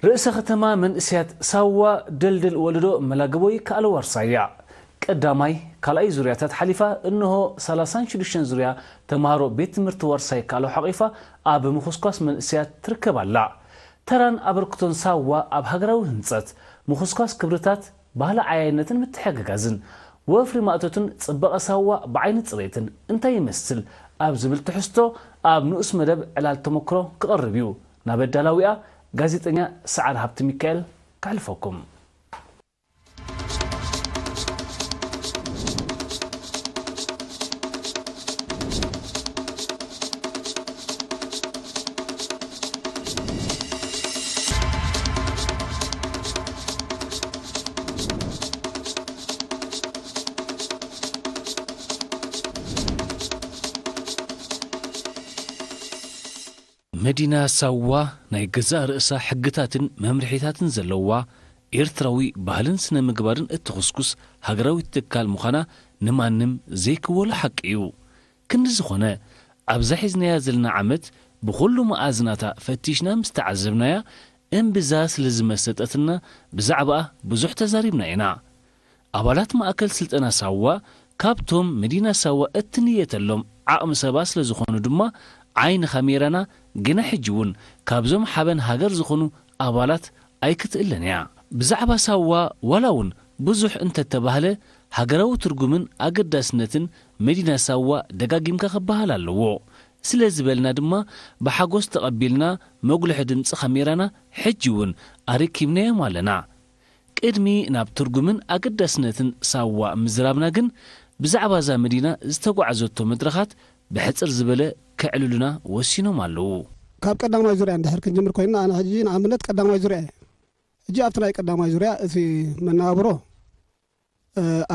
ርእሰ ከተማ መንእሰያት ሳዋ ደልደል ወለዶ መላግቦ ይከኣል ዋርሳያ ቀዳማይ ካልኣይ ዙርያታት ሓሊፋ እንሆ ሰላሳን ሽዱሽተን ዙርያ ተምሃሮ ቤት ትምህርቲ ዋርሳይ ካልኦ ሓቒፋ ኣብ ምኹስኳስ መንእሰያት ትርከብ ኣላ። ተራን ኣበርክቶን ሳዋ ኣብ ሃገራዊ ህንጸት፣ ምኹስኳስ ክብርታት፣ ባህሊ ዓያይነትን ምትሕግጋዝን፣ ወፍሪ ማእቶትን ጽባቐ ሳዋ ብዓይኒ ጽሬትን እንታይ ይመስል ኣብ ዝብል ትሕዝቶ ኣብ ንኡስ መደብ ዕላል ተመክሮ ክቐርብ እዩ። ናብ ኣዳላዊኣ ጋዜጠኛ ሰዓረ ሃብተሚካኤል ከሕልፈኩም። መዲና ሳዋ ናይ ገዛእ ርእሳ ሕግታትን መምርሒታትን ዘለዋ፣ ኤርትራዊ ባህልን ስነ ምግባርን እትኹስኩስ ሃገራዊት ትካል ምዃና ንማንም ዘይክወሎ ሓቂ እዩ። ክንዲ ዝኾነ፣ ኣብዛ ሒዝናያ ዘለና ዓመት ብኹሉ መኣዝናታ ፈቲሽና ምስ ተዓዘብናያ፣ እምብዛ ስለ ዝመሰጠትና ብዛዕባኣ ብዙሕ ተዛሪብና ኢና። ኣባላት ማእከል ስልጠና ሳዋ ካብቶም መዲና ሳዋ እትንየተሎም ዓቕሚ ሰባ ስለ ዝኾኑ ድማ ዓይኒ ካሜራና ግና ሕጂ እውን ካብዞም ሓበን ሃገር ዝኾኑ ኣባላት ኣይክትእለን እያ። ብዛዕባ ሳዋ ዋላ እውን ብዙሕ እንተተባህለ ሃገራዊ ትርጉምን ኣገዳስነትን መዲና ሳዋ ደጋጊምካ ክበሃል ኣለዎ። ስለ ዝበልና ድማ ብሓጎስ ተቐቢልና መጉልሒ ድምፂ ካሜራና ሕጂ እውን ኣረኪብናዮም ኣለና። ቅድሚ ናብ ትርጉምን ኣገዳስነትን ሳዋ ምዝራብና ግን ብዛዕባ እዛ መዲና ዝተጓዕዘቶ መድረኻት ብሕጽር ዝበለ ከዕልሉና ወሲኖም ኣለዉ። ካብ ቀዳማይ ዙርያ እንድሕር ክንጅምር ኮይንና ኣነ ሕጂ ንኣብነት ቀዳማይ ዙርያ እየ። ሕጂ ኣብቲ ናይ ቀዳማይ ዙርያ እቲ መነባብሮ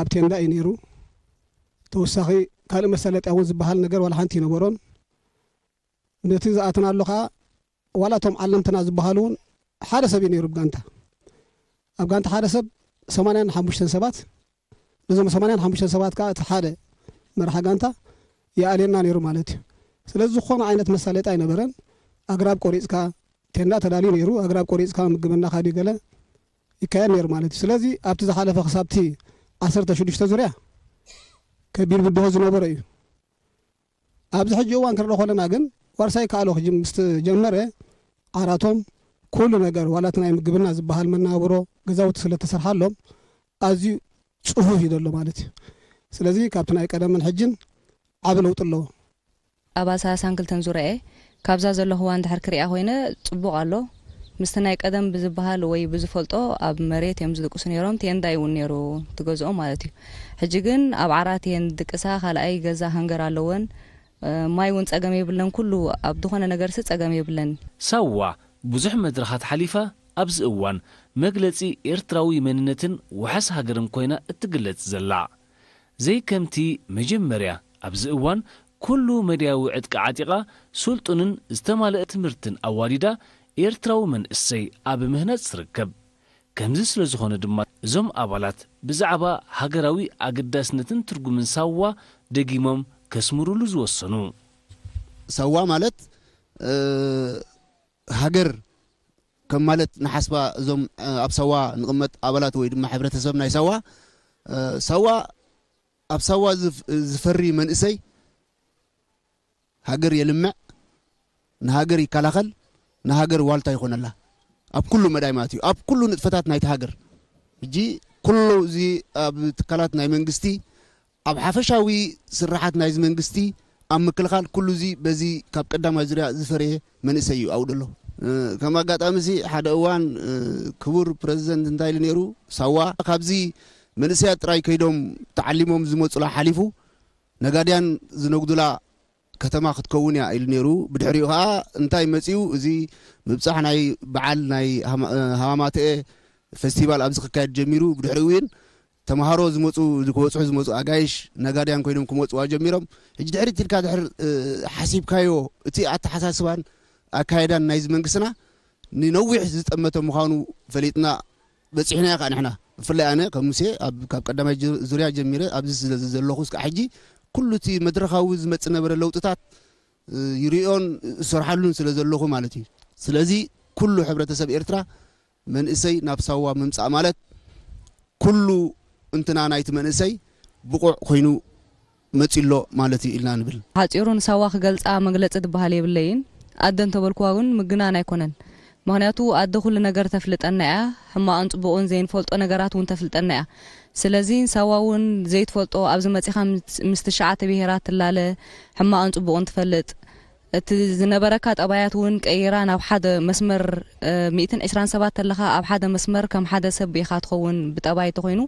ኣብ ቴንዳ እዩ ነይሩ። ተወሳኺ ካልእ መሳለጥያ እውን ዝበሃል ነገር ዋላ ሓንቲ ኣይነበሮን። ነቲ ዝኣተናሉ ከዓ ዋላ እቶም ዓለምትና ዝበሃሉ እውን ሓደ ሰብ እዩ ነይሩ ኣብ ጋንታ። ኣብ ጋንታ ሓደ ሰብ ሰማንያን ሓሙሽተን ሰባት፣ ነዞም ሰማንያን ሓሙሽተን ሰባት ከዓ እቲ ሓደ መርሓ ጋንታ ይኣልየና ነይሩ ማለት እዩ። ስለዚ ዝኾነ ዓይነት መሳለጢ ኣይነበረን። ኣግራብ ቆሪፅካ፣ ቴንዳ ተዳልዩ ነይሩ፣ ኣግራብ ቆሪፅካ ምግብና ካዲ ገለ ይካየድ ነይሩ ማለት እዩ። ስለዚ ኣብቲ ዝሓለፈ ክሳብቲ ዓሰርተ ሽዱሽተ ዙርያ ከቢድ ብድሆ ዝነበረ እዩ። ኣብዚ ሕጂ እዋን ክርኢ ከለና ግን ዋርሳይ ከኣሎ ክጅም-፣ ምስ ተጀመረ ዓራቶም ኩሉ ነገር ዋላ እቲ ናይ ምግብና ዝበሃል መናብሮ ገዛውቲ ስለ ተሰርሓሎም ኣዝዩ ጽፉፍ እዩ ዘሎ ማለት እዩ። ስለዚ ካብቲ ናይ ቀደምን ሕጅን ዓቢ ለውጢ ኣለዎ። ኣብ ኣሳሳን ክልተን ዙርያ እየ። ካብዛ ዘለኹዋ እንድሕር ክሪኣ ኮይነ ጽቡቕ ኣሎ። ምስቲ ናይ ቀደም ብዝበሃል ወይ ብዝፈልጦ ኣብ መሬት እዮም ዝድቅሱ ነይሮም። ቴንዳ እውን ነይሩ ትገዝኦ ማለት እዩ። ሕጂ ግን ኣብ ዓራት እየን ዝድቅሳ። ካልኣይ ገዛ ሃንገር ኣለወን። እ፣ ማይ እውን ጸገም የብለን። ኩሉ ኣብ ዝኾነ ነገርሲ ጸገም የብለን። ሳዋ ብዙሕ መድረኻት ሓሊፋ ኣብዚ እዋን መግለጺ ኤርትራዊ መንነትን ዋሕስ ሃገርን ኮይና እትግለጽ ዘላ። ዘይከምቲ መጀመርያ ኣብዚ እዋን ኩሉ መድያዊ ዕጥቂ ዓጢቓ ስልጡንን ዝተማልአ ትምህርትን ኣዋዲዳ ኤርትራዊ መንእሰይ ኣብ ምህናጽ ትርከብ። ከምዚ ስለ ዝኾነ ድማ እዞም ኣባላት ብዛዕባ ሃገራዊ ኣገዳስነትን ትርጉምን ሳዋ ደጊሞም ከስምሩሉ ዝወሰኑ። ሳዋ ማለት፣ እ፣ ሃገር ከም ማለት ንሓስባ እዞም፣ እ፣ ኣብ ሳዋ ንቕመጥ ኣባላት ወይ ድማ ሕብረተሰብ ናይ ሳዋ፣ እ፣ ሳዋ ኣብ ሳዋ ዝፍ-፣ ዝፈሪ መንእሰይ ሃገር የልምዕ፣ ንሃገር ይከላኸል፣ ንሃገር ዋልታ ይኾነላ። ኣብ ኩሉ መዳይ ማለት እዩ፣ ኣብ ኩሉ ንጥፈታት ናይቲ ሃገር። ሕጂ ኩሉ እዚ ኣብ ትካላት ናይ መንግስቲ፣ ኣብ ሓፈሻዊ ስራሓት ናይዚ መንግስቲ፣ ኣብ ምክልኻል ኩሉ እዚ በዚ ካብ ቀዳማይ ዙርያ ዝፈረየ መንእሰይ እዩ ኣብኡ ዘሎ። እ፣ ከም ኣጋጣሚ እዚ ሓደ እዋን፣ እ፣ ክቡር ፕረዚደንት እንታይ ኢሉ ነይሩ? ሳዋ ካብዚ መንእሰያት ጥራይ ከይዶም ተዓሊሞም ዝመጹላ ሓሊፉ ነጋድያን ዝነግዱላ ከተማ ክትከውን እያ ኢሉ ነይሩ። ብድሕሪኡ ኸዓ እንታይ መጺኡ? እዚ ምብጻሕ ናይ በዓል ናይ ሃማ-፣ ሃማማተኤ ፌስቲቫል ኣብዚ ክካየድ ጀሚሩ። ብድሕሪኡ እውን ተምሃሮ ዝመጹ፣ ክበጽሑ ዝመጹ ኣጋይሽ ነጋድያን ኮይኖም ክመጽዋ ጀሚሮም። ሕጂ ድሕሪት ኢልካ ድሕር፣ እ፣ ሓሲብካዮ እቲ ኣተሓሳስባን ኣካየዳን ናይዚ መንግስትና ንነዊሕ ዝጠመተ ምዃኑ ፈሊጥና በጺሕናዮ ከዓ ንሕና። ብፍላይ ኣነ ከም ሙሴ ኣብ፣ ካብ ቀዳማይ ዙ-፣ ዙርያ ጀሚረ ኣብዚ ስለ ዘለኹ እስካዕ ሕጂ ኩሉ እቲ መድረኻዊ ዝመጽእ ነበረ ለውጥታት፣ እ፣ ይሪኦን እሰርሓሉን ስለ ዘለኹ ማለት እዩ። ስለዚ ኩሉ ሕብረተሰብ ኤርትራ መንእሰይ ናብ ሳዋ ምምጻእ ማለት ኩሉ እንትና ናይቲ መንእሰይ ብቑዕ ኮይኑ መጺሎ ማለት እዩ ኢልና ንብል። ሓጺሩ ንሳዋ ክገልጻ መግለጺ ዝበሃል የብለይን። ኣደ እንተበልኩዋ እውን ምግናን ኣይኮነን። ምኽንያቱ ኣደ ኩሉ ነገር ተፍልጠና እያ። ሕማቕን ጽቡቕን ዘይንፈልጦ ነገራት እውን ተፍልጠና እያ። ስለዚ ንሳዋ እውን ዘይትፈልጦ ኣብዚ መጺኻ ምስ፣ ምስ ትሽዓተ ብሄራት ትላለ፣ ሕማቕን ጽቡቕን ትፈልጥ። እቲ ዝነበረካ ጠባያት እውን ቀይራ ናብ ሓደ መስመር፣ እ፣ ሚእትን ዕስራን ሰባት ተለኻ ኣብ ሓደ መስመር ከም ሓደ ሰብ ኢኻ ትኸውን ብጠባይ ተኾይኑ።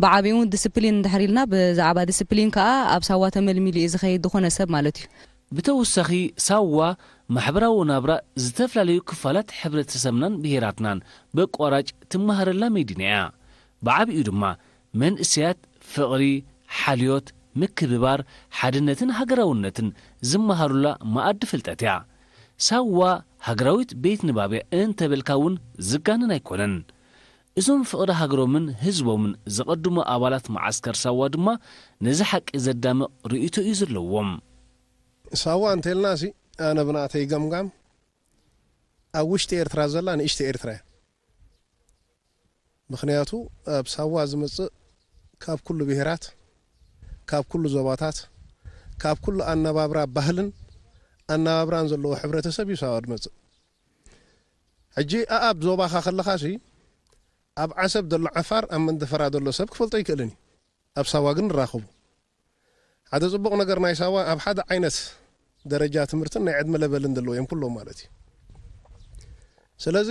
ብዓቢኡ እውን ዲስፕሊን እንድሕር ኢልና፣ ብዛዕባ ዲስፕሊን ከኣ ኣብ ሳዋ ተመልሚሉ እዩ ዝኸይድ ዝኾነ ሰብ ማለት እዩ። ብተወሳኺ ሳዋ ማሕበራዊ ናብራ ዝተፈላለዩ ክፋላት ሕብረተሰብናን ብሄራትናን በቋራጭ ትመሃረላ መዲና እያ። ብዓቢኡ ድማ መንእሰያት ፍቕሪ፣ ሓልዮት፣ ምክብባር፣ ሓድነትን ሃገራውነትን ዝመሃሩላ መኣዲ ፍልጠት እያ። ሳዋ ሃገራዊት ቤት ንባብ እያ እንተበልካ እውን ዝጋነን ኣይኮነን። እዞም ፍቕሪ ሃገሮምን ህዝቦምን ዘቐድሙ ኣባላት መዓስከር ሳዋ ድማ ነዚ ሓቂ ዘዳምቕ ርእይቶ እዩ ዘለዎም። ሳዋ እንተኢልና ሲ፣ ኣነ ብናተይ ገምጋም ኣብ ውሽጢ ኤርትራ ዘላ ንእሽቶ ኤርትራ እያ። ምኽንያቱ ኣብ ሳዋ ዝመጽእ ካብ ኩሉ ብሄራት፣ ካብ ኩሉ ዞባታት፣ ካብ ኩሉ ኣነባብራ ባህልን ኣነባብራን ዘለዎ ሕብረተሰብ እዩ ሳዋ ዝመጽእ። ሕጂ ኣኣብ ዞባኻ ከለኻሲ ኣብ ዓሰብ ዘሎ ዓፋር ኣብ መንደፈራ ዘሎ ሰብ ክፈልጦ ኣይክእልን እዩ። ኣብ ሳዋ ግን ንራኸቦ። ሓደ ጽቡቕ ነገር ናይ ሳዋ ኣብ ሓደ ዓይነት ደረጃ ትምህርትን ናይ ዕድመ ለበልን ዘለዎ እዮም ኩሎም ማለት እዩ። ስለዚ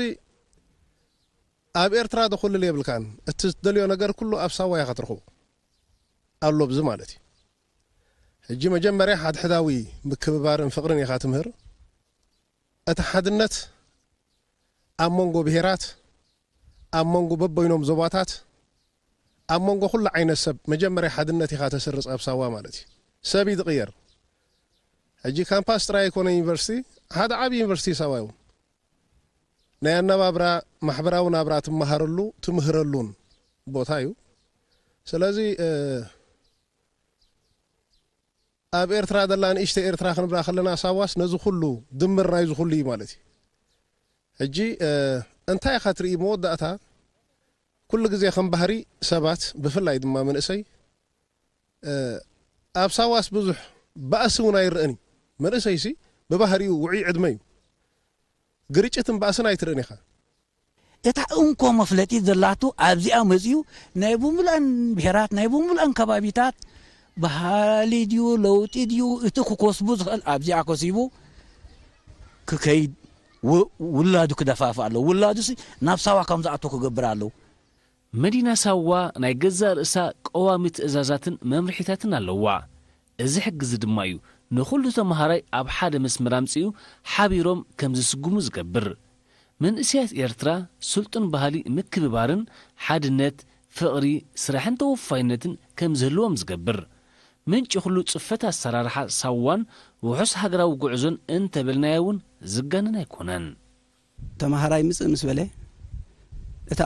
ኣብ ኤርትራ ዶ ኩልል የብልካን። እቲ ዝደልዮ ነገር ኩሉ ኣብ ሳዋ ኢኻ ትረኽቦ። ኣሎ ብዚ ማለት እዩ። ሕጂ መጀመርያ ሓድሕዳዊ ምክብባርን ፍቕርን ኢኻ ትምህር። እቲ ሓድነት ኣብ መንጎ ብሄራት፣ ኣብ መንጎ በበይኖም ዞባታት፣ ኣብ መንጎ ኩሉ ዓይነት ሰብ መጀመርያ ሓድነት ኢኻ ተስርጽ ኣብ ሳዋ ማለት እዩ። ሰብ እዩ ዝቕየር። ሕጂ ካምፓስ ጥራይ ኣይኮነ ዩኒቨርሲቲ፣ ሓደ ዓቢ ዩኒቨርሲቲ ሳዋ እዩ። ናይ ኣነባብራ ማሕበራዊ ናብራ ትመሃረሉ፣ ትምህረሉን ቦታ እዩ። ስለዚ፣ እ፣ ኣብ ኤርትራ ዘላ ንእሽተ ኤርትራ ክንብላ ከለና ሳዋስ ነዚ ኩሉ ድምር ናይዚ ኩሉ እዩ ማለት እዩ። ሕጂ፣ እ፣ እንታይ ኢኻ ትርኢ መወዳእታ ኩሉ ግዜ ከም ባህሪ ሰባት ብፍላይ ድማ መንእሰይ፣ እ፣ ኣብ ሳዋስ ብዙሕ ባእሲ እውን ኣይረአን እዩ። መንእሰይሲ ብባህሪኡ ውዑይ ዕድመ እዩ። ግርጭትን ባእስን ኣይትርእን ኢኻ። እታ እንኮ መፍለጢት ዘላቱ ኣብዚኣ መጺኡ ናይ ብምሉኣን ብሄራት፣ ናይ ብምሉኣን ከባቢታት ባህሊ ድዩ ለውጢ ድዩ እቲ ክኮስቡ ዝኽእል ኣብዚኣ ኮሲቡ ክከይድ ው-፣ ውላዱ ክደፋፍእ ኣለዎ። ውላዱሲ ናብ ሳዋ ከም ዝኣቱ ክገብር ኣለዎ። መዲና ሳዋ ናይ ገዛእ ርእሳ ቀዋሚ ትእዛዛትን መምርሒታትን ኣለዋ። እዚ ሕጊ እዚ ድማ እዩ ንኹሉ ተመሃራይ ኣብ ሓደ መስመር ኣምጺኡ ሓቢሮም ከም ዝስጉሙ ዝገብር። መንእሰያት ኤርትራ ስልጡን ባህሊ ምክብባርን ሓድነት፣ ፍቕሪ፣ ስራሕን ተወፋይነትን ከም ዝህልዎም ዝገብር። ምንጪ ኩሉ ጽፈት ኣሰራርሓ ሳዋን ውሑስ ሃገራዊ ጉዕዞን እንተበልናዮ እውን ዝጋነን ኣይኮነን። ተመሃራይ ምጽእ ምስ በለ፣ እታ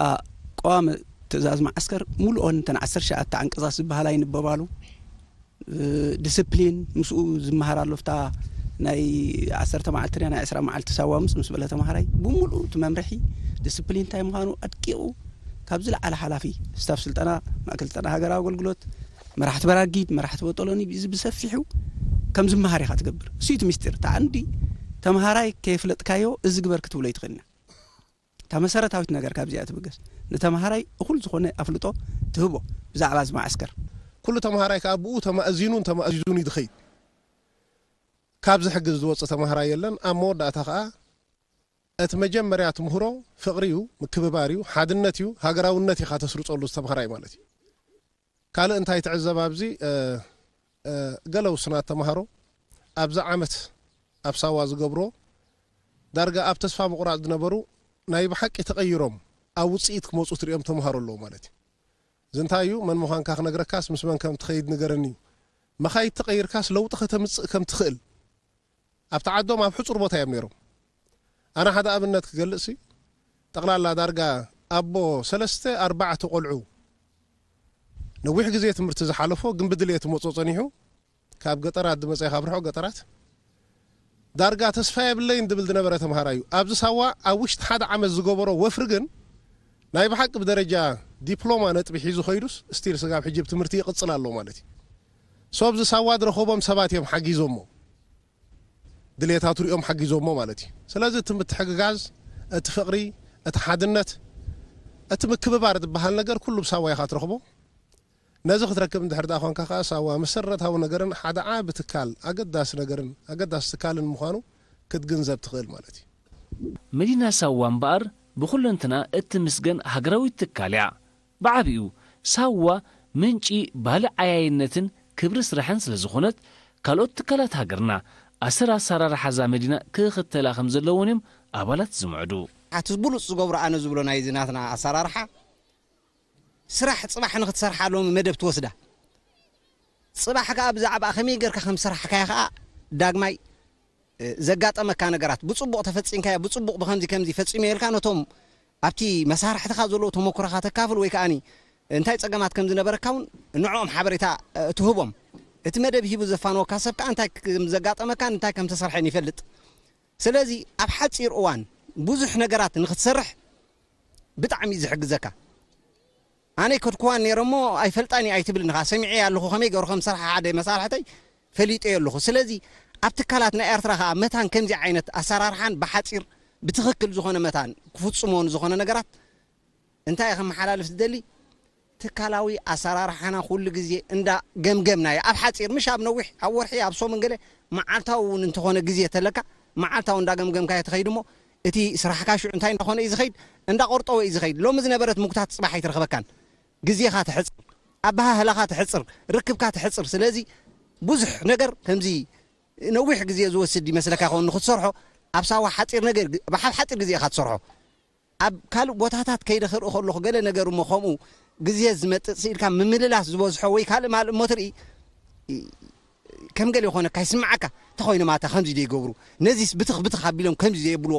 ቀዋሚ ትእዛዝ መዓስከር ሙሉኦን እተን ዓሰርተ ትሽዓተ ዓንቀጻት ዝበሃላ ይንበባሉ። እ፣ ዲስፕሊን ምስኡ ዝመሃር ኣሎ። ፍታ ናይ ዓሰርተ መዓልቲ ድያ ናይ ዕስራ መዓልቲ ሳዋ ምስ፣ ምስ በለ ተመሃራይ፣ ብምሉኡ እቲ መምርሒ ዲስፕሊን እንታይ ምዃኑ ኣድቂቑ፣ ካብ ዝለዓለ ሓላፊ ስታፍ ስልጠና፣ ማእከል ስልጠና ሃገራዊ ኣገልግሎት፣ መራሕቲ በራጊድ፣ መራሕቲ በጦሎኒ፣ እዚ ብሰፊሑ ከም ዝመሃር ኢኻ ትገብር። እሱ እቲ ምስጢር። እቲ ዓንዲ ተመሃራይ ከየፍለጥካዮ እዚ ግበር ክትብሎ ኣይትኽእልን። እታ መሰረታዊት ነገር ካብዚኣ ትብገስ። ንተምሃራይ እኹል ዝኾነ ኣፍልጦ ትህቦ ብዛዕባ እዚ መዓስከር። ኩሉ ተምሃራይ ከኣ ብኡ ተማእዚኑን ተማእዚዙን እዩ ዝኸይድ። ካብዚ ሕግዚ ዝወጽእ ተምሃራይ የለን። ኣብ መወዳእታ ከኣ እቲ መጀመርያ ትምህሮ ፍቕሪ እዩ፣ ምክብባር እዩ፣ ሓድነት እዩ፣ ሃገራውነት ኢኻ ተስርጸሉ ዝተምሃራይ ማለት እዩ። ካልእ እንታይ ትዕዘብ ኣብዚ፣ እ፣ እ፣ ገለ ውሱናት ተምሃሮ ኣብዚ ዓመት ኣብ ሳዋ ዝገብሮ ዳርጋ ኣብ ተስፋ ምቑራጽ ዝነበሩ ናይ ብሓቂ ተቐይሮም ኣብ ውጽኢት ክመጹ ትሪኦም ተምሃሮ ኣለዉ ማለት እዩ። እዚ እንታይ እዩ? መን ምዃንካ ክነግረካስ ምስ መን ከም ትኸይድ ንገረኒ እዩ። መኻይድ ተቐይርካስ ለውጢ ከተምጽእ ከም ትኽእል ኣብቲ ዓዶም ኣብ ሕጹር ቦታ እዮም ነይሮም። ኣነ ሓደ ኣብነት ክገልጽ ሲ፣ ጠቕላላ ዳርጋ ኣቦ ሰለስተ ኣርባዕተ ቆልዑ ነዊሕ ግዜ ትምህርቲ ዝሓለፎ ግን ብድልየት መጾ ጸኒሑ ካብ ገጠራት ዝመጸ ካብ ርሑቕ ገጠራት ዳርጋ ተስፋ የብለይን ዝብል ዝነበረ ተምሃራይ እዩ። ኣብዚ ሳዋ ኣብ ውሽጢ ሓደ ዓመት ዝገበሮ ወፍሪ ግን ናይ ብሓቂ ብደረጃ ዲፕሎማ ነጥቢ ሒዙ ኸይዱስ ስቲል ስጋብ ሕጂ ብትምህርቲ ይቕጽል ኣሎ ማለት እዩ። ሶብዚ ሳዋ ዝረኸቦም ሰባት እዮም ሓጊዞሞ፣ ድሌታቱ ሪኦም ሓጊዞሞ ማለት እዩ። ስለዚ እቲ ምትሕግጋዝ፣ እቲ ፍቕሪ፣ እቲ ሓድነት፣ እቲ ምክብባር ዝበሃል ነገር ኩሉ ብሳዋ ኢኻ ትረኽቦ። ነዚ ክትረክብ እንድሕር ደኣ ኾንካ ከኣ ሳዋ መሰረታዊ ነገርን ሓደ ዓቢ ትካል ኣገዳሲ ነገርን ኣገዳሲ ትካልን ምዃኑ ክትግንዘብ ትኽእል ማለት እዩ። መዲና ሳዋ እምበኣር ብኹለንትና እትምስገን ሃገራዊት ትካል እያ። ብዓቢኡ ሳዋ ምንጪ ባህሊ ዓያይነትን ክብሪ ስራሕን ስለ ዝኾነት ካልኦት ትካላት ሃገርና ኣሰር ኣሰራርሓ እዛ መዲና ክኽተላ ከም ዘለዎን እዮም ኣባላት ዝምዕዱ። እቲ ብሉፅ ዝገብሮ ኣነ ዝብሎ ናይዚ ናትና ኣሰራርሓ ስራሕ ፅባሕ ንክትሰርሓ ሎሚ መደብ ትወስዳ ፅባሕ ከዓ ብዛዕባ ከመይ ጌርካ ከም ዝሰራሕካዮ ከዓ ዳግማይ ዘጋጠመካ ነገራት ብፅቡቕ ተፈፂምካዮ ብፅቡቕ ብከምዚ ከምዚ ፈፂመ ኢልካ ነቶም ኣብቲ መሳርሕትኻ ዘለዉ ተመኩሮኻ ተካፍል ወይ ከዓኒ እንታይ ፀገማት ከም ዝነበረካ እውን ንዕኦም ሓበሬታ ትህቦም። እቲ መደብ ሂቡ ዘፋነወካ ሰብ ከዓ እንታይ ከም ዘጋጠመካን እንታይ ከም ተሰርሐን ይፈልጥ። ስለዚ ኣብ ሓፂር እዋን ብዙሕ ነገራት ንክትሰርሕ ብጣዕሚ እዩ ዝሕግዘካ። ኣነ ኣይከድኩዋን ነይረ እሞ ኣይፈልጣን እየ ኣይትብል ንኻ ሰሚዐ ኣለኹ ከመይ ገሩ ከም ሰርሐ ሓደ መሳርሕተይ ፈሊጠዮ ኣለኹ። ስለዚ ኣብ ትካላት ናይ ኤርትራ ከዓ መታን ከምዚ ዓይነት ኣሰራርሓን ብሓፂር ብትኽክል ዝኾነ መታን ክፍፅሞ ንዝኾነ ነገራት እንታይ እየ ከመሓላልፍ ዝደሊ? ትካላዊ ኣሰራርሓና ኩሉ ግዜ እንዳ ገምገምናዮ ኣብ ሓፂር ምሽ ኣብ ነዊሕ ኣብ ወርሒ ኣብ ሶምን ገለ መዓልታዊ እውን እንተኾነ ግዜ ተለካ መዓልታዊ እንዳገምገምካዮ ትኸይድ እሞ እቲ ስራሕካ ሽዑ እንታይ እንዳኾነ እዩ ዝኸይድ? እንዳቆርጠወ እዩ ዝኸይድ። ሎሚ ዝነበረት ምጉታት ፅባሕ ኣይትረኽበካን። ግዜኻ ተሕፅር፣ ኣበሃህላኻ ተሕፅር፣ ርክብካ ተሕፅር። ስለዚ ብዙሕ ነገር ከምዚ ነዊሕ ግዜ ዝወስድ ይመስለካ ይኸውን ንክትሰርሖ ኣብ ሳዋ ሓፂር ነገር ብሓብ ሓፂር ግዜ ኢኻ ትሰርሖ። ኣብ ካልእ ቦታታት ከይደ ክርኢ ከለኹ ገለ ነገር እሞ ከምኡ ግዜ ዝመጥእ ስኢልካ ምምልላስ ዝበዝሖ ወይ ካልእ ማልእ እሞ ትርኢ ከም ገለ ይኾነካ ይስምዓካ። ተኾይኖም ኣታ ከምዚ ዶ ይገብሩ ነዚስ ብትኽ ብትኽ ኣቢሎም ከምዚ ዶ የብልዎ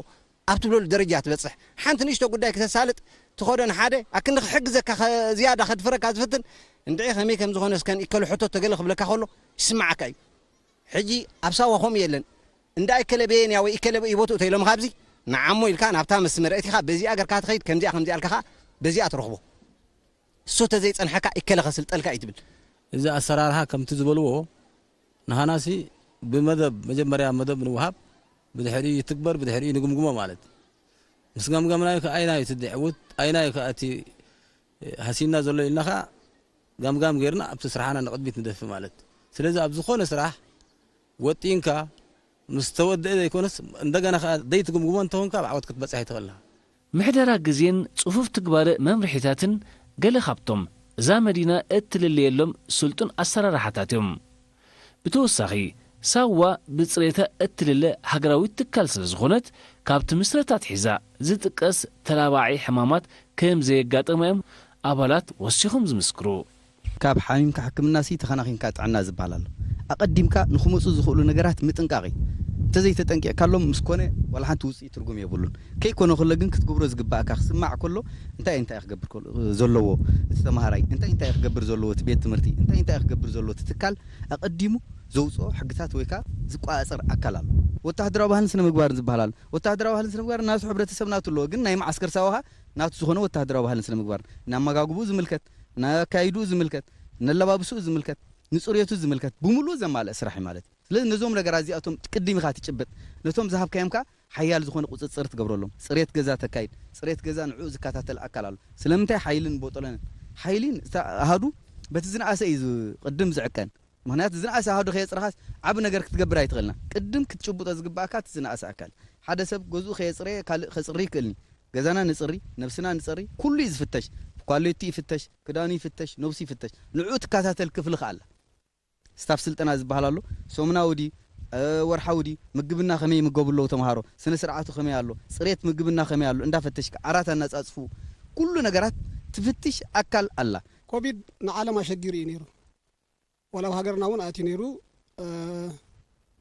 ኣብ ትብለሉ ደረጃ ትበፅሕ። ሓንቲ ንእሽቶ ጉዳይ ክተሳልጥ ትኸዶ ንሓደ ኣክንዲ ክሕግዘካ ዝያዳ ከድፍረካ ዝፍትን እንድዒ ከመይ ከም ዝኾነ እስከን ይከሉ ሕቶ ተገለ ክብለካ ከሎ ይስምዓካ እዩ። ሕጂ ኣብ ሳዋ ከምኡ የለን። እንዳ እከለ በየንያ ወይ እከለ በይ ቦትኡ ተይሎም ካብዚ ንዓሞ ኢልካ ናብታ መስመር እቲኻ በዚኣ ገርካ ትኸይድ ከምዚኣ ከምዚኣ ኢልካ ኸዓ በዚኣ ትረኽቦ። እሱ ተዘይጸንሐካ እከለ ከስልጠልካ እዩ ትብል። እዚ ኣሰራርሓ ከምቲ ዝበልዎ ንሃናሲ ብመደብ መጀመርያ መደብ ንውሃብ ብድሕሪኡ ይትግበር ብድሕሪኡ ንግምግሞ ማለት ምስ ገምገምናዮ ከኣ ኣይናዩ እቲ ድዕውት ኣይናዩ ከኣ እቲ ሃሲና ዘሎ ኢልና ከኣ ጋምጋም ጌርና ኣብቲ ስራሕና ንቕድሚት ንደፊ ማለት። ስለዚ ኣብ ዝኾነ ስራሕ ወጢንካ ምስ ተወደአ ዘይኮነስ እንደገና ከኣ ዘይትግምግሞ እንተኾንካ ኣብ ዓወት ክትበጽሕ ኣይትኽእልን ኢኻ። ምሕደራ ግዜን ጽፉፍ ትግባረ መምርሒታትን ገለ ካብቶም እዛ መዲና እትልለየሎም ስልጡን ኣሰራርሓታት እዮም። ብተወሳኺ ሳዋ ብጽሬታ እትልለ ሃገራዊት ትካል ስለ ዝኾነት ካብቲ ምስረታ ኣትሒዛ ዝጥቀስ ተላባዒ ሕማማት ከም ዘየጋጠማ እዮም ኣባላት ወሲኾም ዝምስክሩ። ካብ ሓሚምካ ሕክምናሲ ተኸናኺንካ ጥዕና ዝበሃል ኣሎ። ኣቐዲምካ ንኽመፁ ዝኽእሉ ነገራት ምጥንቃቕ እዩ። እንተዘይተጠንቂቕካሎም ምስ ኮነ ዋላ ሓንቲ ውፅኢት ትርጉም የብሉን። ከይኮነ ከሎ ግን ክትገብሮ ዝግባእካ ክስማዕ ከሎ እንታይ እንታይ ክገብር ዘለዎ እቲ ተምሃራይ፣ እንታይ እንታይ ክገብር ዘለዎ እቲ ቤት ትምህርቲ፣ እንታይ እንታይ ክገብር ዘለዎ እቲ ትካል ኣቐዲሙ ዘውፅኦ ሕግታት ወይ ከዓ ዝቆፃፀር ኣካል ኣሎ። ወታሃደራዊ ባህልን ስነ ምግባርን ዝበሃል ኣሎ። ወታሃደራዊ ባህልን ስነ ምግባርን ናቱ ሕብረተሰብ ናቱ ኣለዎ። ግን ናይ መዓስከር ሳዋኻ ናቱ ዝኾነ ወታሃደራዊ ባህልን ስነ ምግባርን፣ ንኣመጋግብኡ ዝምልከት፣ ንኣካይድኡ ዝምልከት፣ ነለባብስኡ ዝምልከት፣ ንፅርየቱ ዝምልከት ብምሉእ ዘማልአ ስራሕ እዩ ማለት እዩ። ስለዚ ነዞም ነገራት እዚኣቶም ቅድም ኢኻ ትጭብጥ፣ ነቶም ዝሃብካዮም ከኣ ሓያል ዝኾነ ቁፅፅር ትገብረሎም። ፅሬት ገዛ ተካይድ፣ ፅሬት ገዛ ንዕኡ ዝከታተል ኣካል ኣሎ። ስለምንታይ ሓይልን ቦጦሎንን ሓይሊን ኣሃዱ በቲ ዝነኣሰ እዩ ቅድም ዝዕቀን። ምኽንያቱ ዝነኣሰ ኣሃዱ ከየፅረኻስ ዓቢ ነገር ክትገብር ኣይትኽእልና። ቅድም ክትጭብጦ ዝግባእካ እቲ ዝነኣሰ ኣካል። ሓደ ሰብ ገዝኡ ከየፅረየ ካልእ ከፅሪ ይክእልኒ። ገዛና ንፅሪ፣ ነብስና ንፀሪ፣ ኩሉ እዩ ዝፍተሽ። ኳሌቱ ይፍተሽ፣ ክዳኑ ይፍተሽ፣ ነብሱ ይፍተሽ። ንዕኡ ትከታተል ክፍሊ ከኣ ኣላ። ስታፍ ስልጠና ዝበሃል ኣሎ። ሰሙናዊ ድዩ ወርሓዊ ድዩ ምግብና ከመይ ይምገቡ ኣለዉ ተምሃሮ፣ ስነ ስርዓቱ ከመይ ኣሎ፣ ፅሬት ምግብና ከመይ ኣሎ እንዳፈተሽካ፣ ዓራት ኣናፃፅፍኡ፣ ኩሉ ነገራት ትፍትሽ ኣካል ኣላ። ኮቪድ ንዓለም ኣሸጊሩ እዩ ነይሩ። ዋላ ኣብ ሃገርና እውን ኣትዩ ነይሩ።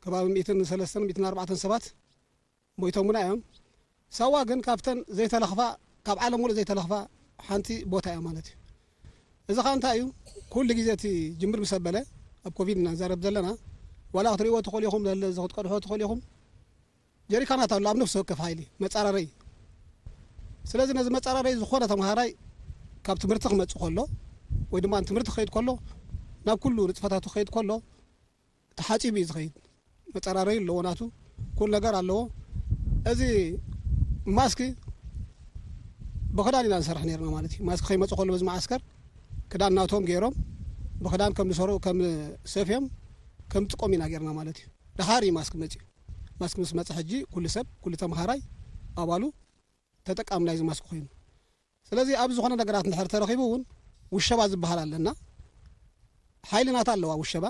ከባቢ ሚእትን ሰለስተን ሚእትን ኣርባዕተን ሰባት ሞይቶምና እዮም። ሳዋ ግን ካብተን ዘይተለኽፋ፣ ካብ ዓለም ሙሉእ ዘይተለኽፋ ሓንቲ ቦታ እያ ማለት እዩ። እዚ ኸዓ እንታይ እዩ? ኩሉ ግዜ እቲ ጅምር ምስ ኣበለ፣ ኣብ ኮቪድ ኢና ንዛረብ ዘለና፣ ዋላ ክትሪእዎ ትኽእሉ ኢኹም፣ ነዚ ክትቀድሕዎ ትኽእሉ ኢኹም። ጀሪካናት ኣሎ ኣብ ነፍሲ ወከፍ ሓይሊ መጻረረይ ስለዚ ነዚ መፀራረይ ዝኾነ ተምሃራይ ካብ ትምህርቲ ክመፅእ ከሎ ወይ ድማ ንትምህርቲ ክኸይድ ከሎ ናብ ኩሉ ንጥፈታቱ ክኸይድ ከሎ ተሓፂቡ እዩ ዝኸይድ። መፀራረይ ኣለዎ ናቱ፣ ኩሉ ነገር ኣለዎ። እዚ ማስክ ብኽዳን ኢና ንሰርሕ ነርና ማለት እዩ። ማስክ ከይመፁ ከሎ በዚ መዓስከር ክዳን ናቶም ገይሮም ብኽዳን ከም ዝሰሩ ከም ሰፍዮም ከም ጥቀም ኢና ገርና ማለት እዩ። ደሓር እዩ ማስክ መፅዩ። ማስክ ምስ መፀ ሕጂ ኩሉ ሰብ ኩሉ ተምሃራይ ኣባሉ ተጠቃሚ ናይዚ ማስክ ኮይኑ። ስለዚ ኣብ ዝኾነ ነገራት እንድሕር ተረኺቡ እውን ውሸባ ዝበሃል ኣለና። ሓይሊ ናታ ኣለዋ ውሸባ።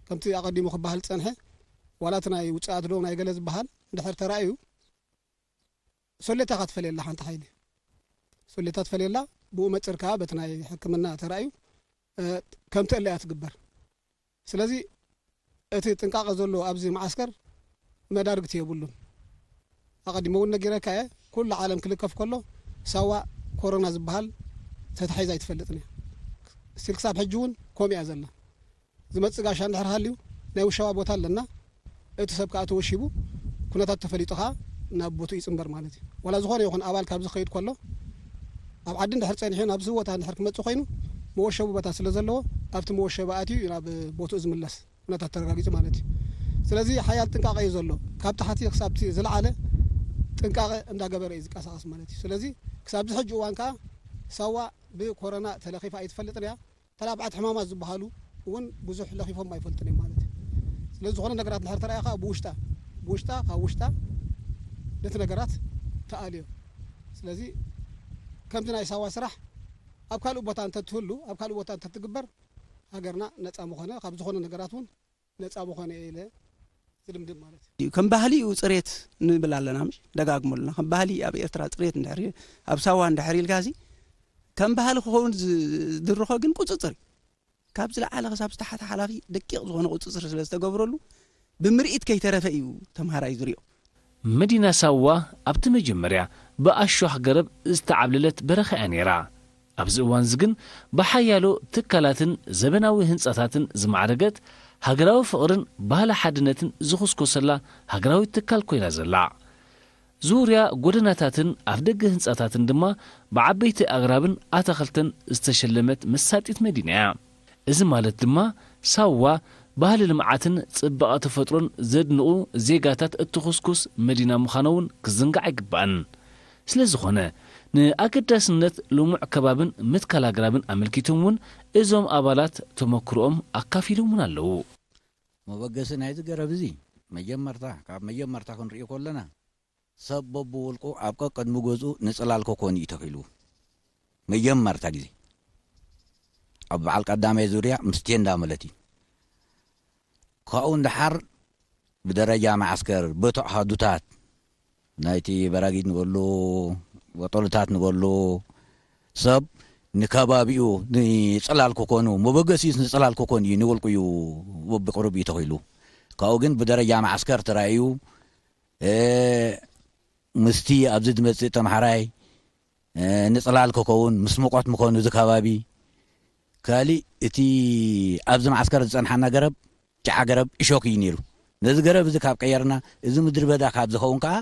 ከምቲ ኣቐዲሙ ክበሃል ዝጸንሐ ዋላ እቲ ናይ ውጽኣት ዶ ናይ ገለ ዝበሃል እንድሕር ተራእዩ ሶሌታ ኢኻ ትፈልየላ ሓንቲ ሓይሊ። ሶሌታ ትፈልየላ ብኡ መጽር ከኣ በቲ ናይ ሕክምና ተራእዩ ከም ትእለ እያ ትግበር። ስለዚ እቲ ጥንቃቐ ዘሎ ኣብዚ መዓስከር መዳርግቲ የብሉን። ኣቐዲመ እውን ነጊረካ እየ። ኩሉ ዓለም ክልከፍ ከሎ ሳዋ ኮሮና ዝበሃል ተታሒዛ ኣይትፈልጥን እያ። ስቲል ክሳብ ሕጂ እውን ከምኡ እያ ዘላ። ዝመፅእ ጋሻ እንድሕር ሃልዩ ናይ ውሸባ ቦታ ኣለና። እቲ ሰብ ከዓ ተወሺቡ ኩነታት ተፈሊጡ ከዓ ናብ ቦትኡ ይፅንበር ማለት እዩ። ዋላ ዝኾነ ይኹን ኣባል ካብ ዝኸይድ ከሎ ኣብ ዓዲ እንድሕር ፀኒሑ ናብዚ ቦታ እንድሕር ክመፅእ ኮይኑ መወሸቡ ቦታ ስለ ዘለዎ ኣብቲ መወሸቢ ኣትዩ እዩ ናብ ቦትኡ ዝምለስ። ኩነታት ተረጋጊፁ ማለት እዩ። ስለዚ ሓያል ጥንቃቐ እዩ ዘሎ። ካብ ታሕቲ ክሳብ እቲ ዝለዓለ ጥንቃቐ እንዳገበረ እዩ ዝንቀሳቐስ ማለት እዩ። ስለዚ ክሳብ ዝሕጂ እዋን ከዓ ሳዋ ብኮረና ተለኺፋ ኣይትፈልጥን እያ። ተላብዓት ሕማማት ዝበሃሉ እውን ብዙሕ ለኺፎም ኣይፈልጡን እዮም ማለት እዩ። ስለዚ ዝኾነ ነገራት እንድሕር ተረኣየ ከዓ ብውሽጣ ብውሽጣ ካብ ውሽጣ ነቲ ነገራት ተኣልዮ። ስለዚ ከምዚ ናይ ሳዋ ስራሕ ኣብ ካልእ ቦታ እንተትህሉ ኣብ ካልእ ቦታ እንተትግበር ሃገርና ነፃ ምኾነ ካብ ዝኾነ ነገራት እውን ነፃ ምኾነ እየ ኢለ ዝድምድም ማለት እዩ። ከም ባህሊ እዩ ፅሬት ንብል ኣለና ምሽ ደጋግሞ ኣለና ከም ባህሊ ኣብ ኤርትራ ፅሬት እንድሕር ኣብ ሳዋ እንድሕር ኢልካ ሲ ከም ባህሊ ክኸውን ዝድርኾ ግን ቁፅፅር እዩ ካብ ዝለዓለ ክሳብ ዝተሓተ ሓላፊ ደቂቕ ዝኾነ ቁፅፅር ስለ ዝተገብረሉ ብምርኢት ከይተረፈ እዩ ተምሃራይ ዝሪኦ። መዲና ሳዋ ኣብቲ መጀመርያ ብኣሽዋኽ ገረብ ዝተዓብለለት በረኻ እያ ነይራ። ኣብዚ እዋንዚ ግን ብሓያሎ ትካላትን ዘበናዊ ህንጻታትን ዝማዕረገት፣ ሃገራዊ ፍቕርን ባህሊ ሓድነትን ዝኹስኮሰላ ሃገራዊት ትካል ኮይና ዘላ። ዙርያ ጎደናታትን ኣፍደገ ህንጻታትን ድማ ብዓበይቲ ኣግራብን ኣታኽልትን ዝተሸለመት መሳጢት መዲና እያ። እዚ ማለት ድማ ሳዋ ባህሊ ልምዓትን ጽባቐ ተፈጥሮን ዘድንቑ ዜጋታት እትኹስኩስ መዲና ምዃና እውን ክዝንጋዕ ኣይግባእን። ስለዝኾነ ንኣገዳስነት ልሙዕ ከባብን ምትካል ኣግራብን ኣመልኪቶም እውን እዞም ኣባላት ተመክሮኦም ኣካፊሎም እውን ኣለዉ። መበገሲ ናይዚ ገረብ እዚ መጀመርታ ካብ መጀመርታ ክንሪኦ ከለና ሰብ በብውልቁ ኣብ ቀቅድሚ ገዝኡ ንፅላል ኮኮን እዩ ተኺልዎ። መጀመርታ ግዜ ኣብ በዓል ቀዳማይ ዙርያ ምስ ቴንዳ ማለት እዩ። ካብኡ ንደሓር ብደረጃ መዓስከር በቲ ኣሃዱታት ናይቲ በራጊድ ንበሉ ወጠሉታት ንበሉ ሰብ ንከባቢኡ ንፅላል ኮኮኑ መበገሲኡስ ንፅላል ኮኮን እዩ ንውልቁ እዩ በብቅሩብ እዩ ተኺሉ። ካብኡ ግን ብደረጃ መዓስከር ተራእዩ ምስቲ ኣብዚ ዝመፅእ ተምሓራይ ንፅላል ክኸውን ምስ ሙቐት ምኾኑ እዚ ከባቢ ካሊእ እቲ ኣብዚ መዓስከር ዝፀንሓና ገረብ ጭዓ ገረብ እሾክ እዩ ነይሩ። ነዚ ገረብ እዚ ካብ ቀየርና እዚ ምድሪ በዳ ካብ ዝኸውን ከዓ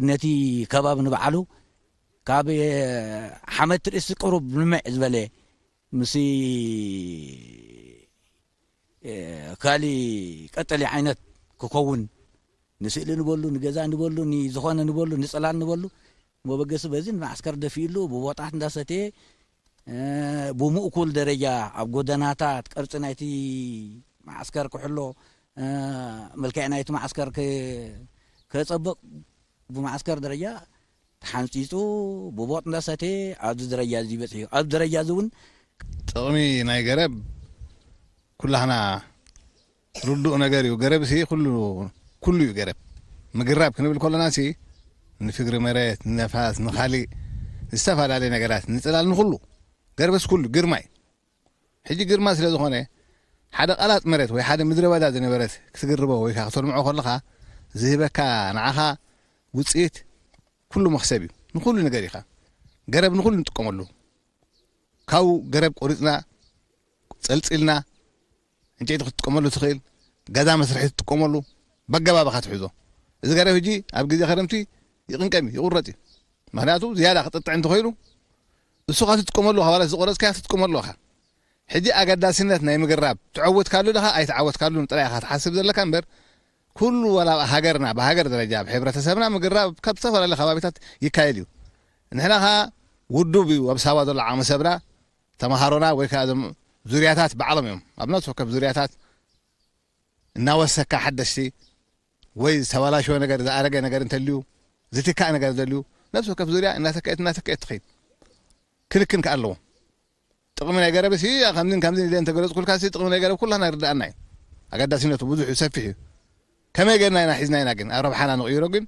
ነቲ ከባቢ ንባዕሉ ካብ ሓመድ ትርእሲ ቅሩብ ልምዕ ዝበለ ምስ ካሊ ቀጠሊ ዓይነት ክኸውን ንስእሊ ንበሉ ንገዛ ንበሉ ንዝኾነ ንበሉ ንፅላል ንበሉ መበገሲ በዚ ንማዕስከር ደፊእሉ ብቦጣት እንዳሰተየ ብሙእኩል ደረጃ ኣብ ጎደናታት ቅርፂ ናይቲ ማዕስከር ክሕሎ መልክዕ ናይቲ ማዕስከር ከፀብቕ ብማዕስከር ደረጃ ተሓንፂፁ ብቦጥ እንዳሰተየ ኣብዚ ደረጃ እዚ በፂሑ ኣብዚ ደረጃ እዚ እውን ጥቕሚ ናይ ገረብ ኩላህና ርዱእ ነገር እዩ። ገረብ ሲ ኩሉ ኩሉ እዩ ገረብ። ምግራብ ክንብል ከለና ሲ ንፍግሪ መሬት፣ ንነፋስ፣ ንኻሊእ ዝተፈላለየ ነገራት፣ ንፅላል፣ ንኩሉ ገርበስ ኩሉ ግርማ እዩ። ሕጂ ግርማ ስለ ዝኾነ ሓደ ቃላጥ መሬት ወይ ሓደ ምድረ በዳ ዝነበረት ክትግርቦ ወይ ከዓ ክተልምዖ ከለኻ ዝህበካ ንዓኻ ውፅኢት ኩሉ መኽሰብ እዩ። ንኹሉ ነገር ኢኻ ገረብ ንኹሉ ንጥቀመሉ። ካብኡ ገረብ ቆሪፅና ፀልፂልና ዕንጨይቲ ክትጥቀመሉ ትኽእል፣ ገዛ መስርሒ ትጥቀመሉ፣ በገባብኻ ትሕዞ። እዚ ገረብ ሕጂ ኣብ ግዜ ክረምቲ ይቕንቀም እዩ፣ ይቑረጽ እዩ። ምኽንያቱ ዝያዳ ክጥጥዕ እንተኾይኑ እሱ ኻትጥቀመሉ፣ ካብ ዋላ ዝቆረጽካያ ትጥቀመሉ ኢኻ። ሕጂ ኣገዳስነት ናይ ምግራብ ትዐወትካሉ ድኻ ኣይትዓወትካሉን ጥራይ ኢኻ ትሓስብ ዘለካ እምበር፣ ኩሉ ዋላ ኣብ ሃገርና፣ ብሃገር ደረጃ፣ ኣብ ሕብረተሰብና ምግራብ ካብ ዝተፈላለዩ ከባቢታት ይካየድ እዩ። ንሕና ኸኣ ውዱብ እዩ ኣብ ሳዋ ዘሎ ዓቕሚ ሰብና፣ ተምሃሮና ወይ ከኣ እዞም ዙርያታት ባዕሎም እዮም። ኣብ ነፍሲ ወከፍ ዙርያታት እናወሰካ ሓደሽቲ ወይ ዝተበላሸወ ነገር፣ ዝኣረገ ነገር እንተልዩ፣ ዝትካእ ነገር ዘልዩ፣ ነፍሲ ወከፍ ዙርያ እናተከአት፣ እናተከአት ትኸይድ። ክንክን ከኣ ኣለዎ። ጥቕሚ ናይ ገረብሲ ከምዚን ከምዚን ኢለ እንተገለጽኩልካሲ፣ ጥቕሚ ናይ ገረብ ኩላና ይርድኣና እዩ። ኣገዳስነቱ ብዙሕ እዩ፣ ሰፊሕ እዩ። ከመይ ጌርና ኢና ሒዝና ኢና ግን ኣብ ረብሓና ንቕይሮ ግን፣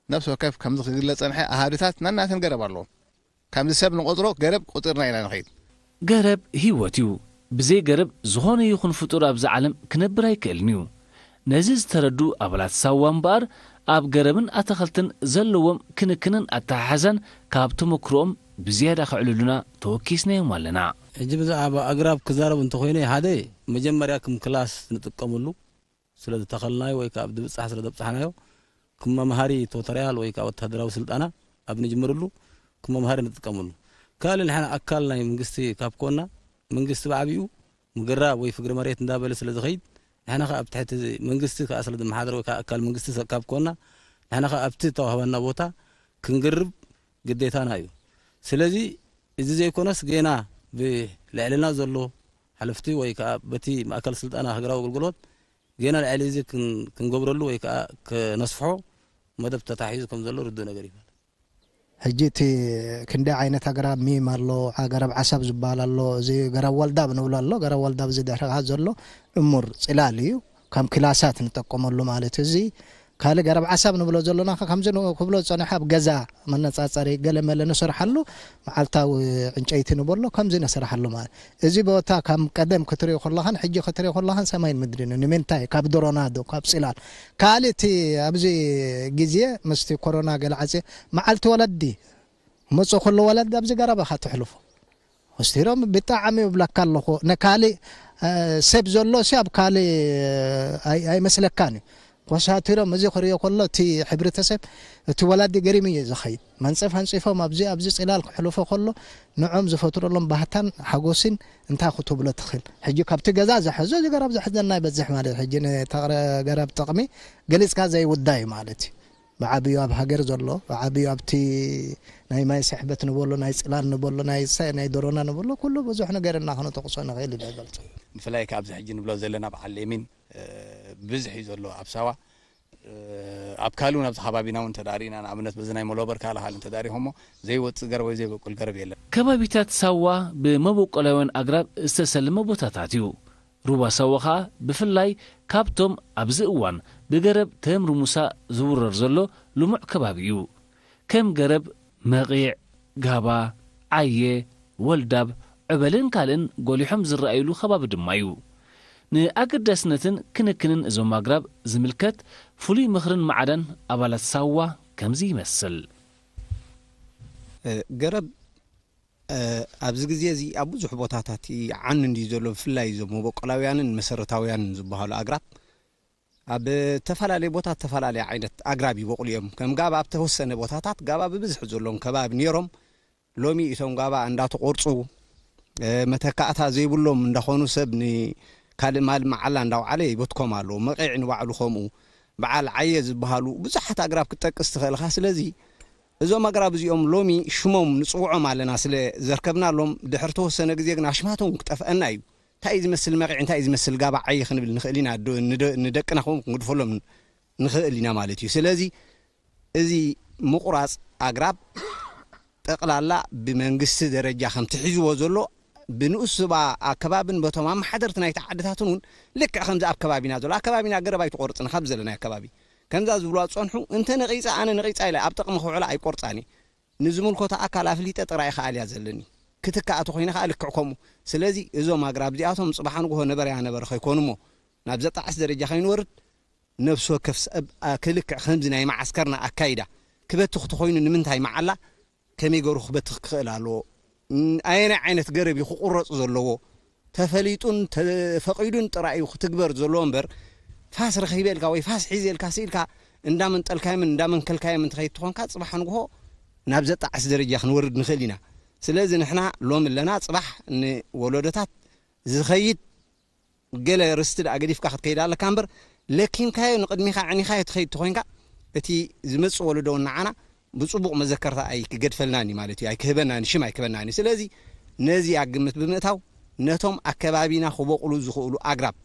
ነፍሲ ወከፍ ከምዚ ክግለጽ ጸንሐ ኣሃዱታት ናናተን ገረብ ኣለዎም። ከምዚ ሰብ ንቆጽሮ ገረብ ቆጺርና ኢና ንኸይድ። ገረብ ህይወት እዩ። ብዘይ ገረብ ዝኾነ ይኹን ፍጡር ኣብዚ ዓለም ክነብር ኣይክእልን እዩ። ነዚ ዝተረዱ ኣባላት ሳዋ እምበኣር ኣብ ገረብን ኣታኽልትን ዘለዎም ክንክንን ኣተሓሕዛን ካብ ተመክሮኦም ብዝያዳ ከዕልሉና ተወኪስናዮም ኣለና። ሕጂ ብዛዕባ ኣግራብ ክዛረብ እንተኾይነ፣ ሓደ መጀመርያ ከም ክላስ ንጥቀመሉ ስለ ዝተኸልናዮ ወይ ከዓ ኣብ ድብጻሕ ስለ ዘብጻሕናዮ፣ ከም መምሃሪ ቱቶርያል ወይ ከዓ ወታደራዊ ስልጠና ኣብ ንጅምርሉ ከም መምሃሪ ንጥቀመሉ። ካልእ ንሕና ኣካል ናይ መንግስቲ ካብ ኮና፣ መንግስቲ ብዓቢኡ ምግራብ ወይ ፍግሪ መሬት እንዳበለ ስለ ዝኸይድ፣ ንሕና ከኣ ኣብ ትሕቲ መንግስቲ ከኣ ስለ ዝመሓደር ወይ ከዓ ኣካል መንግስቲ ሰብ ካብ ኮና፣ ንሕና ከኣ ኣብቲ እተዋህበና ቦታ ክንግርብ ግዴታና እዩ። ስለዚ እዚ ዘይኮነስ ጌና ብልዕልና ዘሎ ሓለፍቲ ወይ ከዓ በቲ ማእከል ስልጠና ሃገራዊ ኣገልግሎት ጌና ልዕሊ እዚ ክን-፣ ክንገብረሉ ወይ ከዓ ክነስፍሖ መደብ ተታሒዙ ከም ዘሎ ርዱእ ነገር እዩ ማለት። ሕጂ እቲ ክንደይ ዓይነት ኣግራብ ሚም ኣሎ፣ ኣግራብ ዓሳብ ዝበሃል ኣሎ፣ እዚ ገረብ ወልዳብ ንብሎ ኣሎ። ገረብ ወልዳብ እዚ ድሕርኻ ዘሎ እሙር ጽላል እዩ፣ ከም ክላሳት ንጠቀመሉ ማለት እዩ። እዚ ካልእ ገረብ ዓሳብ ንብሎ ዘሎና ከ ከምዚ ን-፣ ክብሎ ዝጸንሐ ኣብ ገዛ መነጻጸሪ ገለ መለ ንሰርሓሉ መዓልታዊ ዕንጨይቲ ንበሎ ከምዚ ነስርሓሉ ማለት። እዚ ቦታ ከም ቀደም ክትሪኦ ከለኻን ሕጂ ክትሪኦ ከለኻን ሰማይን ምድርን እዩ። ንምንታይ? ካብ ድሮናዶ፣ ካብ ጽላል። ካልእ እቲ ኣብዚ ግዜ ምስቲ ኮሮና ገለ ዓጽየ መዓልቲ ወለዲ መጾ ከሎ ወለዲ ኣብዚ ገረብ ኢኻ ተሕልፎ። ኮስቲሮም ብጣዕሚ ይብለካ ኣለኹ። ንካልእ፣ እ፣ ሰብ ዘሎ ሲ ኣብ ካልእ፣ እ፣ ኣይ-፣ ኣይመስለካን እዩ። ኮሳቲሮም እዚ ክሪኦ ከሎ እቲ ሕብረተሰብ፣ እቲ ወላዲ ገሪሙ እዩ ዝኸይድ። መንጸፍ ኣንጺፎም ኣብዚ፣ ኣብዚ ጽላል ክሕልፎ ከሎ ንዖም ዝፈጥረሎም ባህታን ሓጎስን እንታይ ክትብሎ ትኽእል። ሕጂ ካብቲ ገዛ ዝሕዞ እዚ ገረብ ዝሕዘና ይበዝሕ ማለት እዩ። ሕጂ ንተቕረ-፣ ገረብ ጥቕሚ ገሊጽካ ዘይውዳእ እዩ ማለት እዩ። ብዓብዩ ኣብ ሃገር ዘሎ፣ ብዓብዩ ኣብቲ ናይ ማይ ስሕበት ንበሎ፣ ናይ ጽላል ንበሎ፣ ናይ ሰ-፣ ናይ ደሮና ንበሎ፣ ኩሉ ብዙሕ ነገር እና ክነጠቕሶ ንኽእል ኢና ይበልጽ። ብፍላይ ከኣ ኣብዚ ሕጂ ንብሎ ዘለና በዓል ሌሚን፣ እ፣ ብዝሕ እዩ ዘሎ ኣብ ሳዋ። እ፣ ኣብ ካልእ እውን ኣብዚ ከባቢና እውን እንተ ደኣ ርኢና፣ ንኣብነት በዚ ናይ መሎበር ካልእ ካልእ እንተ ደኣ ርኢኹሞ፣ ዘይወጽእ ገረብ ወይ ዘይበቁል ገረብ የለን። ከባቢታት ሳዋ ብመበቆላውያን ኣግራብ ዝተሰለመ ቦታታት እዩ። ሩባ ሳዋ ኸኣ ብፍላይ ካብቶም ኣብዚ እዋን ብገረብ ተምሪ ሙሳ ዝውረር ዘሎ ልሙዕ ከባቢ እዩ። ከም ገረብ መቒዕ፣ ጋባ፣ ዓየ፣ ወልዳብ፣ ዕበልን ካልእን ጎሊሖም ዝረኣዩሉ ከባቢ ድማ እዩ። ንኣገዳስነትን ክንክንን እዞም ኣግራብ ዝምልከት ፍሉይ ምኽርን ማዕዳን ኣባላት ሳዋ ከምዚ ይመስል። እ፣ ገረብ፣ እ፣ ኣብዚ ግዜ እዚ ኣብ ብዙሕ ቦታታት ይዓኑ እንድዩ ዘሎ፣ ብፍላይ እዞም መበቆላውያንን መሰረታውያንን ዝበሃሉ ኣግራብ ኣብ እተፈላለየ ቦታ እተፈላለየ ዓይነት ኣግራብ ይበቑሉ እዮም። ከም ጋባ ኣብ ተወሰነ ቦታታት ጋባ ብብዝሒ ዘለዎም ከባቢ ነይሮም፣ ሎሚ እቶም ጋባ እንዳተቖርጹ፣ እ፣ መተካእታ ዘይብሎም እንዳኾኑ ሰብ ንካልእ ማል መዓላ እንዳውዓለ ይበትኮም ኣለዎ። መቒዕ ንባዕሉ ከምኡ፣ በዓል ዓየ ዝበሃሉ ብዙሓት ኣግራብ ክትጠቅስ ትኽእል ኢኻ። ስለዚ እዞም ኣግራብ እዚኦም ሎሚ ሽሞም ንጽውዖም ኣለና ስለ ዘርከብናሎም፣ ድሕሪ ተወሰነ ግዜ ግን ኣሽማቶም ክጠፍአና እዩ። እንታይ እዩ ዝመስል መቒዕ፣ እንታይ እዩ ዝመስል ጋባ ዓየ ክንብል ንኽእል ኢና፣ ዶ-፣ ንደ-፣ ንደቅና ከምኡ ክንግድፈሎም ንኽእል ኢና ማለት እዩ። ስለዚ እዚ ምቑራጽ ኣግራብ ጠቕላላ ብመንግስቲ ደረጃ ከምቲ ሒዝዎ ዘሎ ብንኡስ ዞባ ኣከባብን በቶም ኣመሓደርቲ ናይቲ ዓድታትን እውን ልክዕ ከምዚ ኣብ ከባቢና ዘሎ፣ ኣብ ከባቢና ገረብ ኣይትቖርጽን ካብ ዘለናዮ ኣከባቢ ከምዛ ዝብልዋ ዝጸንሑ፣ እንተ ነቒጸ ኣነ ነቒጸ ኢለ ኣብ ጥቕሚ ክውዕላ ኣይቆርጻን እየ። ንዝምልከቶ ኣካል ኣፍሊጠ ጥራይ ከኣልያ ዘለኒ። ክትከኣ ተኾይነ ከኣ ልክዕ ከምኡ። ስለዚ እዞም ኣግራብ እዚኣቶም ጽባሕ ንግሆ ነበረያ ነበረ ከይኮኑ እሞ ናብ ዘጣዕስ ደረጃ ከይንወርድ ነፍሲ ወከፍ ሰብ፣ ኣ፣ ክልክዕ ከምዚ ናይ መዓስከርና ኣካይዳ ክበትኽ ተኾይኑ ንምንታይ መዓላ ከመይ ገይሩ ክበትኽ ክኽእል ኣለዎ? ን-፣ ኣየናይ ዓይነት ገረብ እዩ ክቑረጽ ዘለዎ? ተፈሊጡን ተፈቒዱን ጥራይ እዩ ክትግበር ዘለዎ እምበር፣ ፋስ ረኺበ ኢልካ ወይ ፋስ ሒዘ ኢልካ ስኢልካ እንዳመንጠልካዮምን እንዳመንከልካዮም እንትኸይድ ትኾንካ፣ ጽባሕ ንግሆ ናብ ዘጣዕስ ደረጃ ክንወርድ ንኽእል ኢና። ስለዚ ንሕና ሎም ኣለና፣ ጽባሕ ንወለዶታት ዝኸይድ ገለ ርስቲ ደኣ ገዲፍካ ክትከይድ ኣለካ እምበር፣ ለኪምካዮ ንቕድሚኻ ዕኒኻዮ ትኸይድ ተኾይንካ፣ እቲ ዝመጽእ ወለዶ እውን ንዓና ብጽቡቕ መዘከርታ ኣይክገድፈልናን እዩ ማለት እዩ፣ ኣይክህበናን፣ ሽም ኣይክህበናን እዩ። ስለዚ ነዚ ኣብ ግምት ብምእታው፣ ነቶም ኣከባቢና ክበቑሉ ዝኽእሉ ኣግራብ፣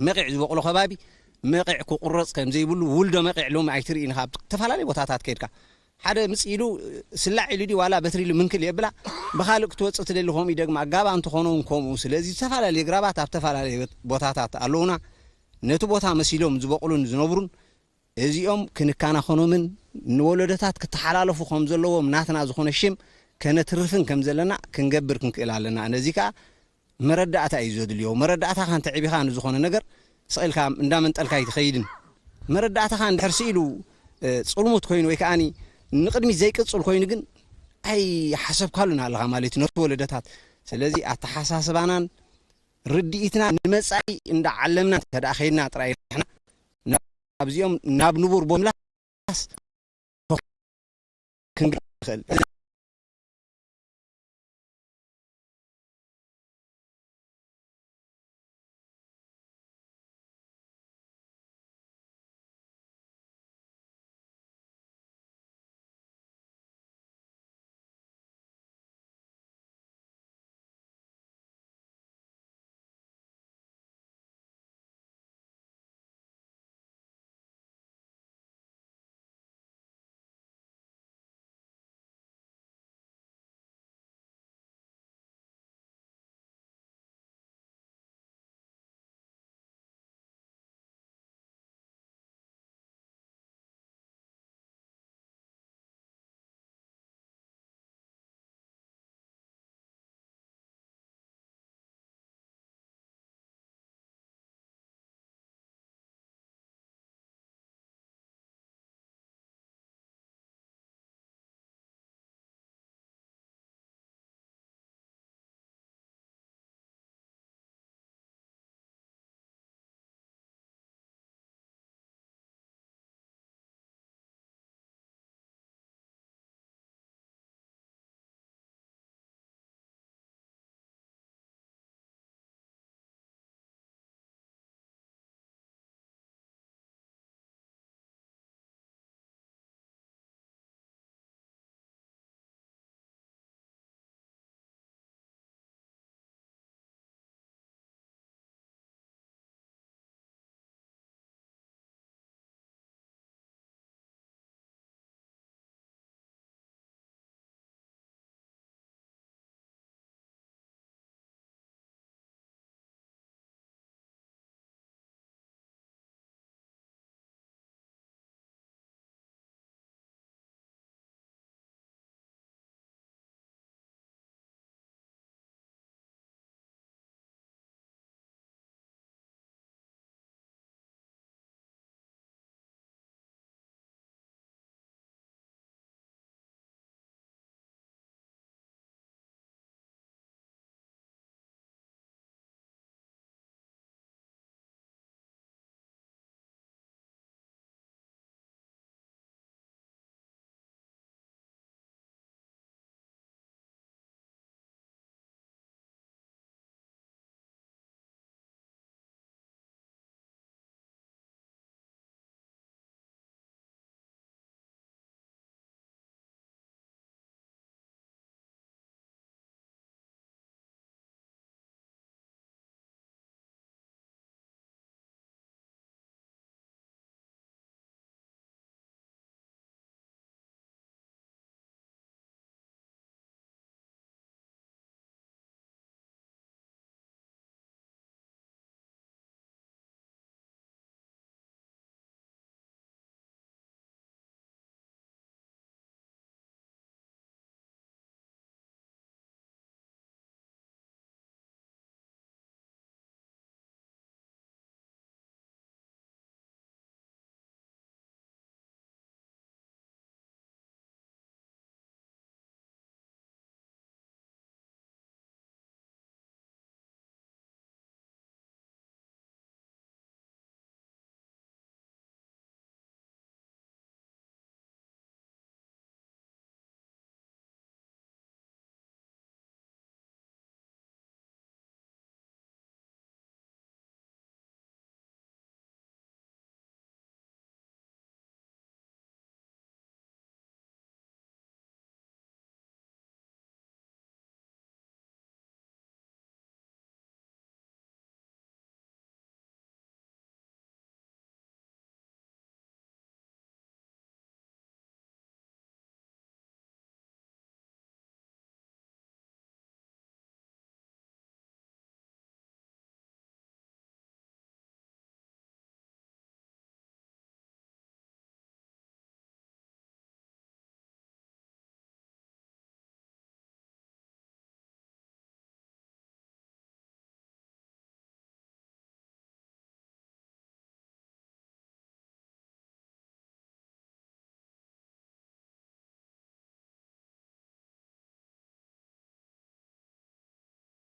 መቒዕ ዝበቑሎ ከባቢ መቒዕ ክቑረጽ ከም ዘይብሉ፣ ውልዶ መቒዕ ሎሚ ኣይትርኢ ኢኻ። ኣብ ዝተፈላለዩ ቦታታት ከይድካ ሓደ ምጽእ ኢሉ፣ ስላዕ ኢሉ ድዩ ዋላ በትሪ ኢሉ ምንክል የብላ፣ ብኻልእ ክትወጽእ ትደሊ፣ ከምኡ ይደግማ፣ ኣጋባ እንተኾነ እውን ከምኡ። ስለዚ ዝተፈላለዩ ኣግራባት ኣብ ዝተፈላለዩ ቦታታት ኣለዉና። ነቲ ቦታ መሲሎም ዝበቑሉን ዝነብሩን፣ እዚኦም ክንከናኸኖምን ንወለዶታት ክተሓላለፉ ከም ዘለዎም ናትና ዝኾነ ሽም ከነትርፍን ከም ዘለና ክንገብር ክንክእል ኣለና። ነዚ ከኣ መረዳእታ እዩ ዘድልዮ። መረዳእታኻ እንተዕቢኻ ንዝኾነ ነገር ስቕ ኢልካ እንዳመንጠልካ ኣይትኸይድን። መረዳእታኻ እንድሕር ስኢሉ፣ እ፣ ጽልሙት ኮይኑ ወይ ከኣኒ ንቕድሚት ዘይቅጽል ኮይኑ ግን ኣይሓሰብካሉን ኣለኻ ማለት እዩ ነቲ ወለዶታት። ስለዚ ኣተሓሳስባናን ርድኢትና ንመጻኢ እንዳዓለምና እንተ ደኣ ከይድና ጥራይ ንሕና ኣብዚኦም ናብ ንቡር ቦ ምላስ ክንገ-፣ ንኽእል። እዚ